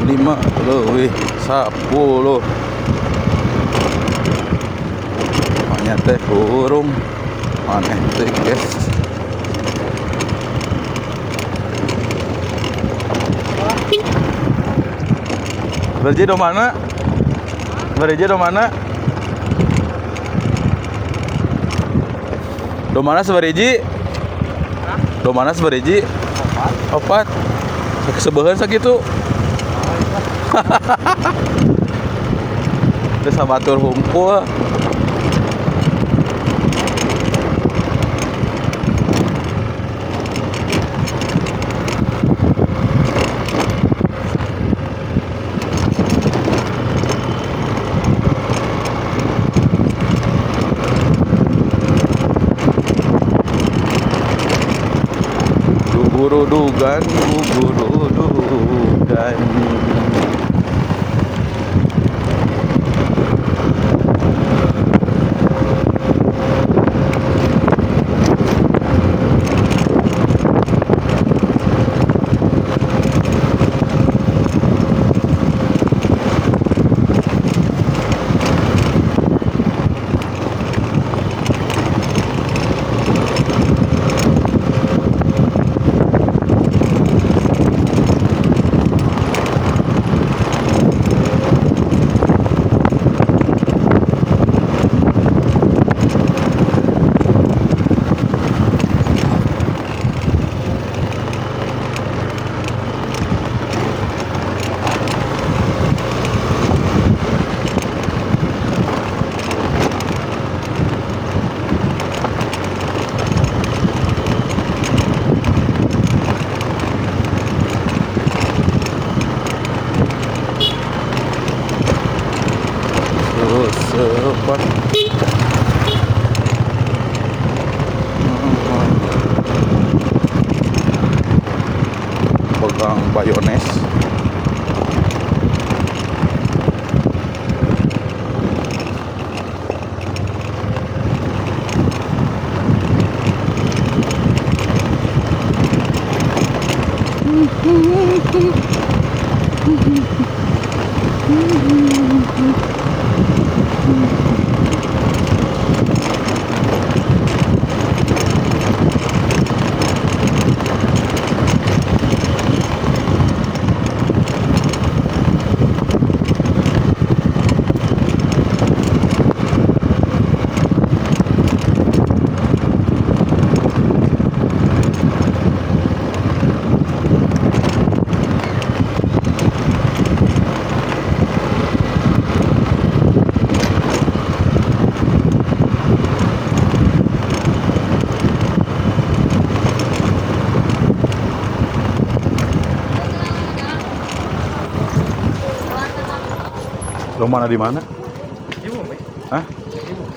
4.55. Maknya teh hurung aneh teh guys. Berji do mana? Berji do mana? Do mana seberiji? Do mana seberiji? Opat. Sebehan sakitu. Terus sabatur hungkul. Gugurudugan, gugurudugan. Sesepat. Pegang bayones. Lo mana di mana? Hah?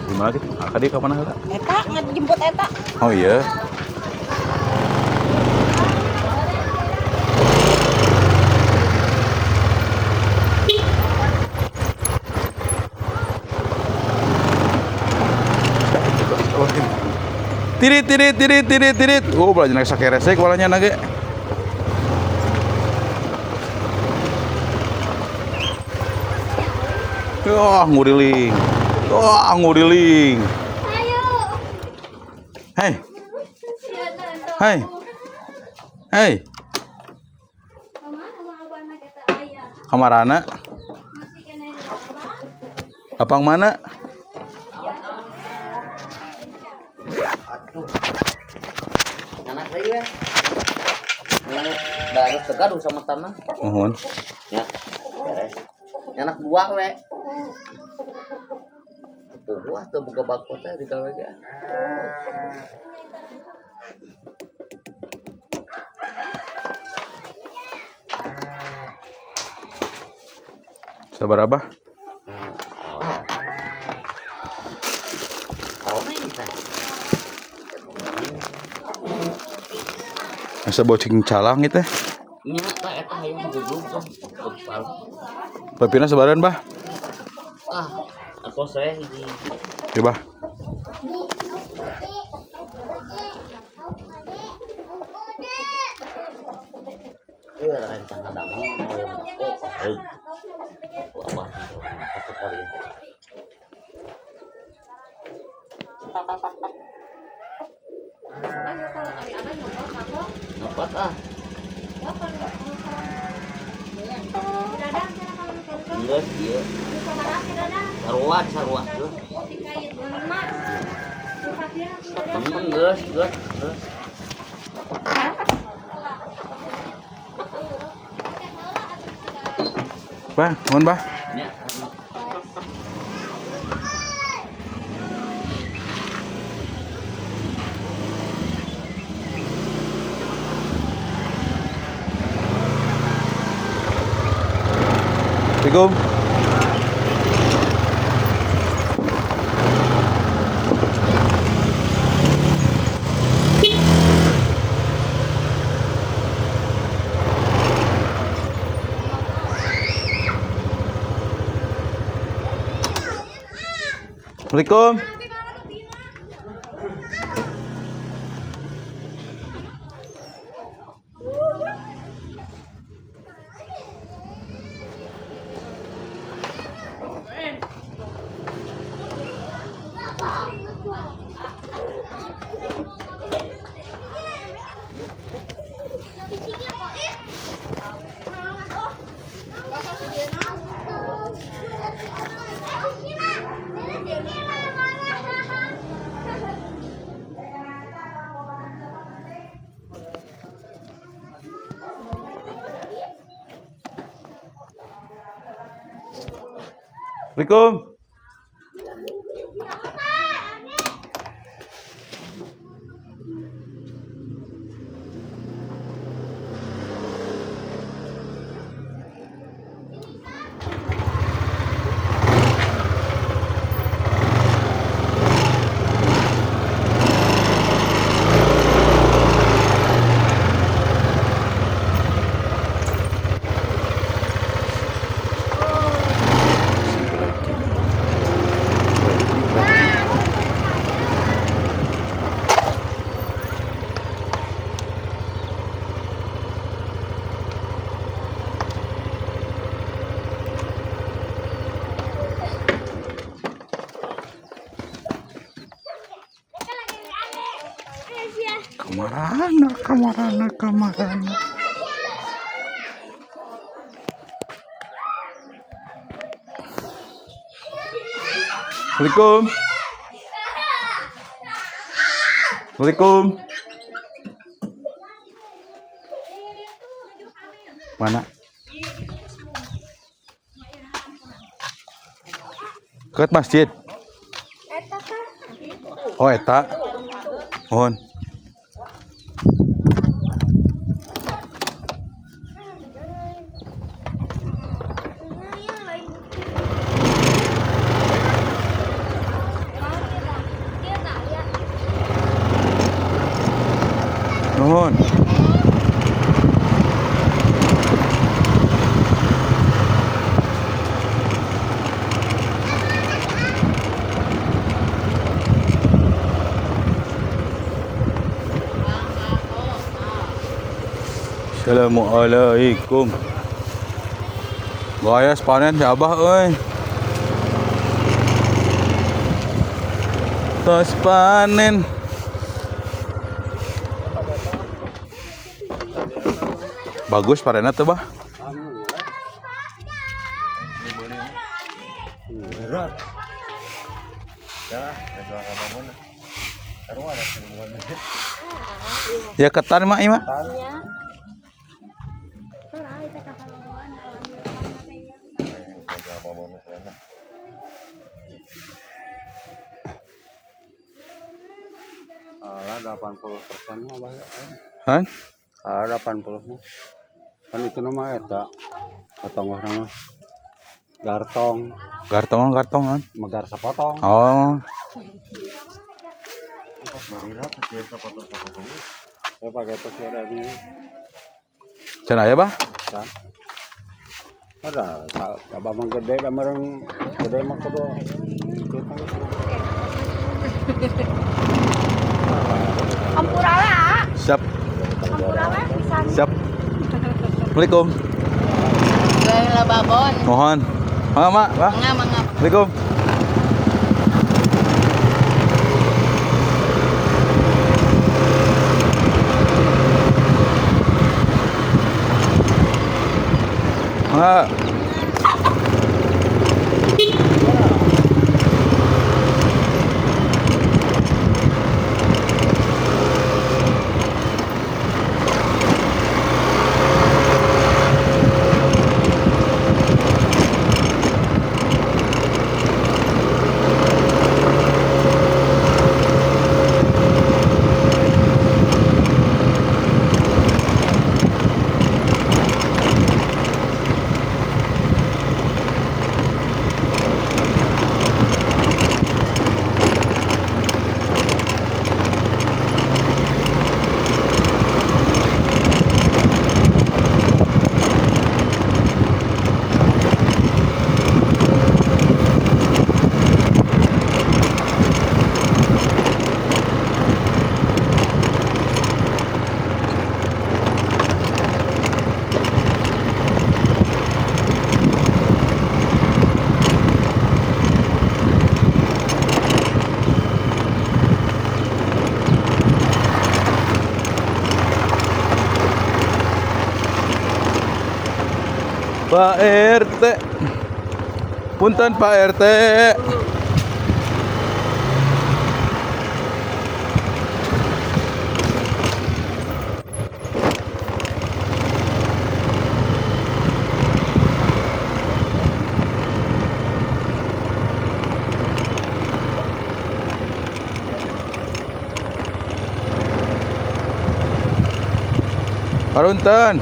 Di mana gitu? Akadi ke mana heula? Eta ngejemput eta. Oh iya. Tirit tirit tirit tirit tirit. Oh, belajar naik sakeresek walanya nage. Wah, nguriling. Wah, nguriling. Ayo. Hei. Hei. Hei. Kamarana? Lapang mana? Aduh. Anak lagi ya. Baru tegar sama tanah. Mohon. Ya. Beres. Anak buah we. Buah tuh buka bako teh digawe ge. Sabar abah. Masa bocing calang gitu. Nya tah eta hayang goblok tuh. Papina sebaran bah. Ah, aku saya hiji. Coba. Rencana damel hoyong oh pareug. Ku abah tetep kali ya. Nyopot ah. Geus ieu. Sarua sarua geus. Geus geus geus. Bah, mohon bah. Nya. Assalamualaikum. Assalamualaikum. Assalamualaikum. Kamarana, kamarana, kamarana. Assalamualaikum. Assalamualaikum. Mana? Ke masjid. Oh, eta. Mohon. Nuhun. Assalamualaikum. Gaya panen si Abah euy. Tos panen. Bagus panennya tuh, Bah. Berat. Ya, Ya ketan mak ieu mah. Alah 80% mah bah. Hah? Alah 80 mah. Kan itu nama eta. Potong nama. Gartong, Gartongan gartongan. megar sepotong. Oh, Saya pakai pasir ini. cenah aya, Bah? Kan. Ada, abah mah gede da meureun gede mah kudu. Hampura we, ah. Siap, Hampura we pisan. siap. Assalamualaikum. Babon. Mohon. Mangga, Mak. Wah. Mangga, mangga. Assalamualaikum. Mangga. Pak RT. Punten Pak RT. Parunten.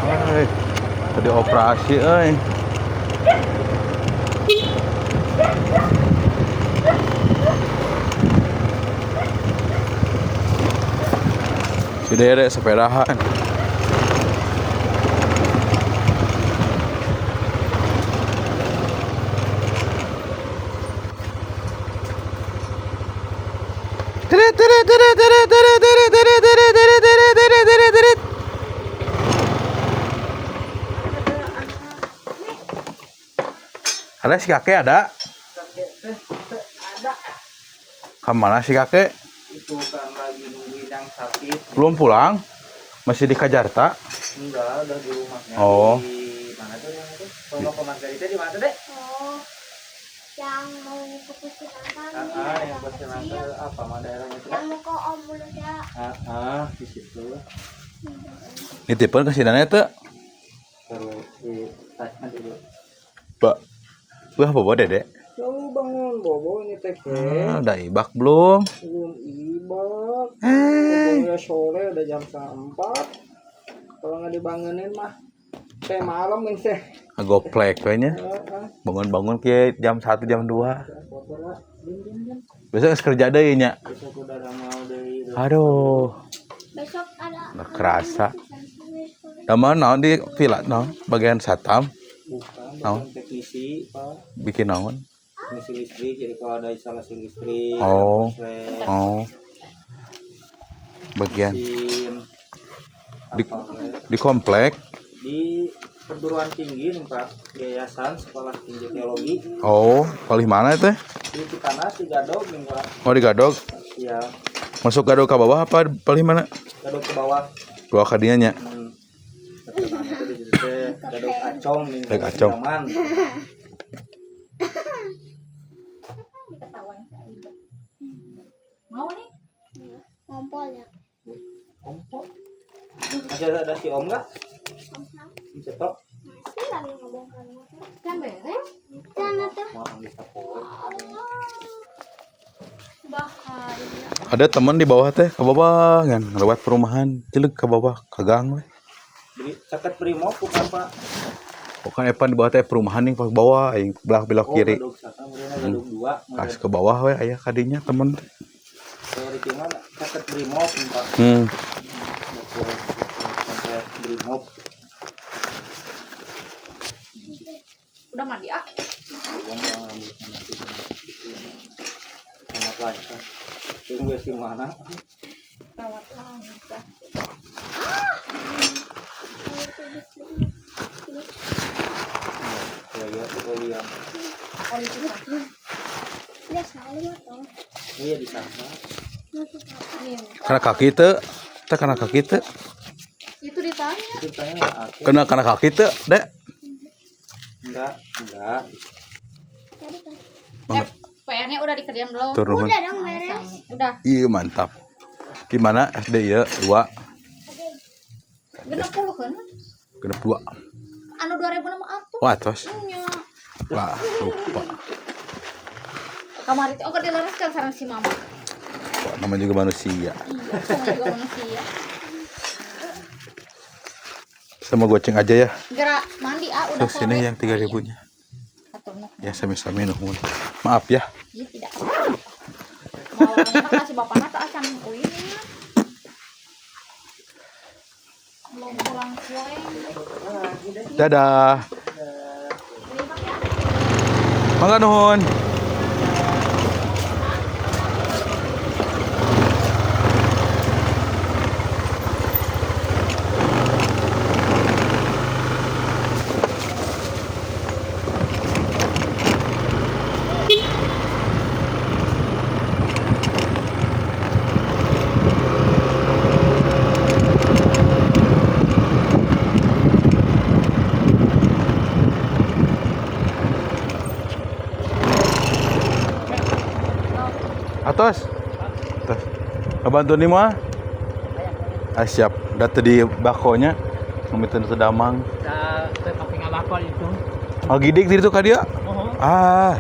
Hai. Tadi operasi euy. Si Dere sepedahan. Tirit tirit tirit tirit tirit tirit tirit tirit tirit tirit tirit tirit tirit. Ada si kakek ada? Kemana si kakek? Itu kan lagi nungguin yang sakit. Belum pulang? Masih di Jakarta? Enggak, udah di rumahnya. Oh. Di mana tuh yang itu? Kalau ke Margarita di mana tuh, Dek? Oh, yang mau ke Pusinantan nih, Ah, yang yang Pusinantan kecil. apa mah daerahnya itu? Yang mau ke Om Mulia. Ah, di situ. Nitipkan ke sidana itu? Terus di tasnya dulu. Pak. Wah, bobo Dede. Lalu bangun bobo ini teh. Ah, udah ibak belum? Belum ibak. Eh. Udah sore udah jam 3:30. Kalau nggak dibangunin mah teh malam ini teh. Goplek kayaknya. Heeh. Bangun-bangun ke jam 1 jam 2. Kotor lah. Dim dim dim. Besok harus kerja deh nya. Besok udah mau dari Aduh, Besok ada. nggak kerasa. Sama naon di villa naon bagian satam bukan Naon? bukan teknisi, Pak. Bikin naon? Teknisi listrik, jadi kalau ada instalasi listrik, Oh. ada Oh. Bagian mesin, Di- apa, di komplek. di perguruan tinggi nih Pak, Yayasan Sekolah Tinggi Teologi Oh, paling mana itu? di Cipanas di Gadog nih Pak. Oh, di Gadog. Iya, Masuk Gadog ke bawah apa paling mana? Gadog ke bawah. Dua kadinya nya. Terkenalnya tuh di situ teh Gadog Acong nih. Gadog Acong. Zaman. Mau nih? Ngompolnya. Kompor. Masih ada si Om nggak? Om Sam Om Seto? masih lagi ngebongkar motor. Kan beres. Sana tuh. Mau ambil sapu. Bahaya. Ada teman di bawah teh ke bawah kan lewat perumahan cileg ke bawah ke gang we. Beri, caket Brimob bukan Pak? Bukan Evan di bawah teh perumahan nih ke bawah aing belah belok Oh, kiri. Gadog sana, kemudian Gadog dua. Pas ke bawah we aya kadinya temen teh. Kalau di mana caket Brimob nih Pak. Komplek Brimob. Udah mandi ah. Belum yang ambil nanti. Sama lancar. Tunggu si mana? Lewat langit. Iya di sana. Karena kaki teu, teh karena kaki teu. Itu ditanya. Itu tanya aku. Kena karena kaki teu, Dek. Enggak, enggak. Mangga. PR-nya udah dikerjain belum? Turun. Udah dong beres. Udah. Iya, mantap. Gimana SD ya? 2. 60 kan? 62. Anu 2000 nama atuh. Wah, tos. Nya. Wah, lupa. Kamari teh oke dilereskeun sareng si mama. Wah, namanya juga manusia. Iya, sama juga manusia. Sama goceng aja ya. Gerak mandi ah udah Terus ini yang 3000-nya. Atur nuhun. Ya, sami-sami nuhun. Maaf ya. Iya tidak apa-apa. Mau kasih bapakna teh acan uin ya. Belum pulang-pulang. Dadah. Mangga nuhun. Atos. Atos. Bantu nih mah. Ah, siap. Udah tadi bakonya ngemitin sedamang. Tapi nggak bakal itu. Oh, gidik tadi tuh ka dia. Ah.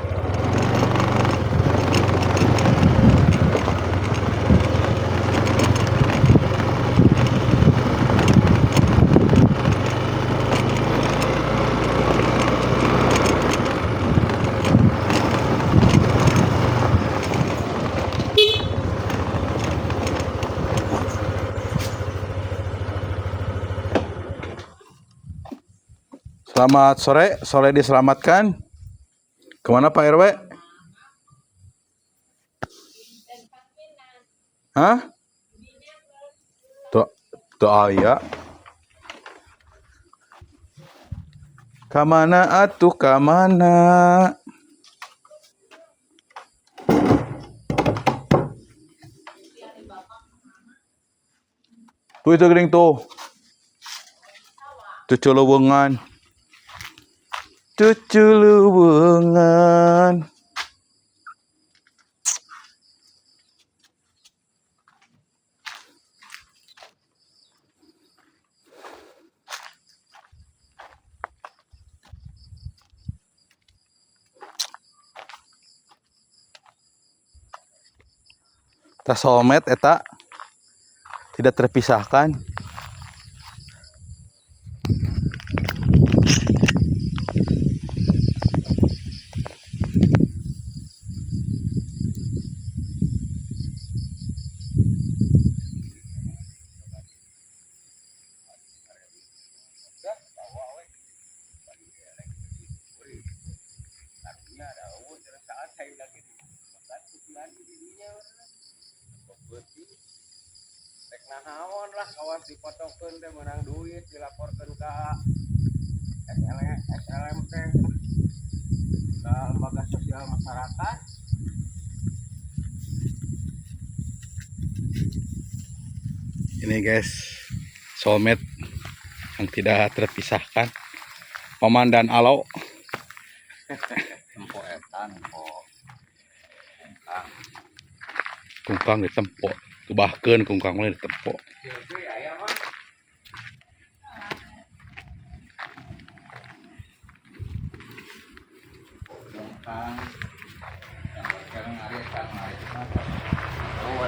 Selamat sore, sore diselamatkan. Kemana Pak RW? Hah? Tuh, tuh aya. Kamana atuh kamana? Tuh itu gering tuh. Cucu leuweungan. Cucu leuweungan. Tas soulmate eta tidak terpisahkan. Rek nahaon lah kawas dipotongkeun teh meunang duit dilaporkeun ka SLM SLM teh ka lembaga sosial masyarakat. Ini guys, soulmate yang tidak terpisahkan. Paman dan Alo. Tempo etan, tempo kungkang. Kungkang ditempo. Kebahkeun kungkang mah ditempo. Kungkang. Yang sekarang hari sekarang hari mah. Turun.